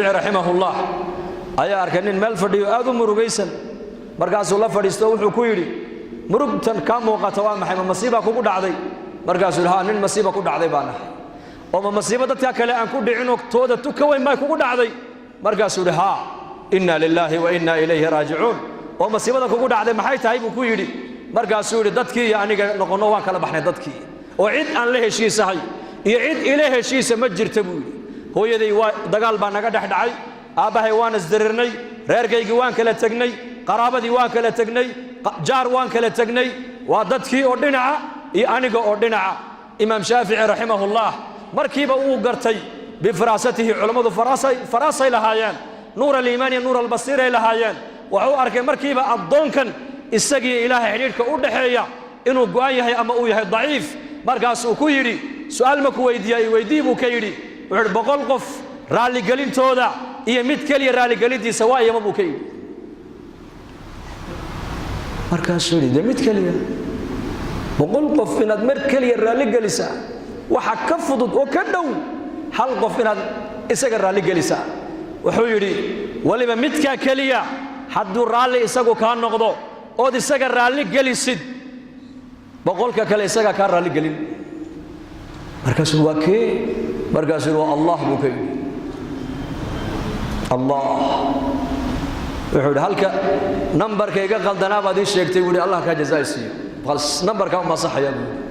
Raximahullah ayaa arkay nin meel fadhiyo aad u murugaysan. Markaasuu la fadhiisto, wuxuu ku yidhi: "Murugtan kaa muuqata waa maxay? Ma masiibaa kugu dhacday?" Markaasuu yidhi: "Ha, nin masiiba ku dhacday baan ahay." "Oo ma masiibo dadka kale aan ku dhicinoo tooda tu ka weyn baa kugu dhacday?" Markaasuu yidhi: "Haa, inna lilaahi wa inna ilayhi raajicuun." "Oo masiibada kugu dhacday maxay tahay?" buu ku yidhi. Markaasuu yidhi: "Dadkii iyo aniga noqonno waan kala baxnay dadkii, oo cid aan la heshiisahay iyo cid ila heshiisa ma jirta," buu yidhi. "Hooyaday waa dagaal baa naga dhex dhacay, aabbahay waan isdirirnay, reerkaygii waan kala tegnay, qaraabadii waan kala tegnay, jaar waan kala tegnay, waa dadkii oo dhinaca iyo aniga oo dhinaca." Imaam Shaafici raximahullah markiiba uu gartay bifiraasatihi. Culammadu faraasay lahaayeen, nuur aliimaan iyo nuur albasiiray lahaayeen. Wuxuu arkay markiiba addoonkan isagii Ilaahay xidhiidhka u dhaxeeya inuu go'an yahay ama uu yahay daciif. Markaasuu ku yidhi: "Su'aal ma ku weydiiyaa?" "I weydii," buu ka yidhi. Wuxuu yidhi: "100 qof raalligelintooda iyo mid keliya raalligelintiisa waa iyama?" buu ka yidhi. Markaasuu yidhi: "Dee mid keliya. 100 qof inaad mar keliya raalligelisaa waxa ka fudud oo ka dhow hal qof inaad isaga raalligelisaa." Wuxuu yidhi: "Weliba midkaa keliya hadduu raalli isagu kaa noqdo ood isaga raalli gelisid, 100-ka kale isagaa kaa raalligelin." Markaasuu: "Waa kee?" Markaasuu yidhi: "Waa Allah," buu ka yidhi. Allah. Wuxuu yidhi: "Halka nambarka iga qaldanaa baad ii sheegtay," buu yidhi. "Allah kaa jazaa siiyo, bas nambarkaa uma saxaya," buu yidhi.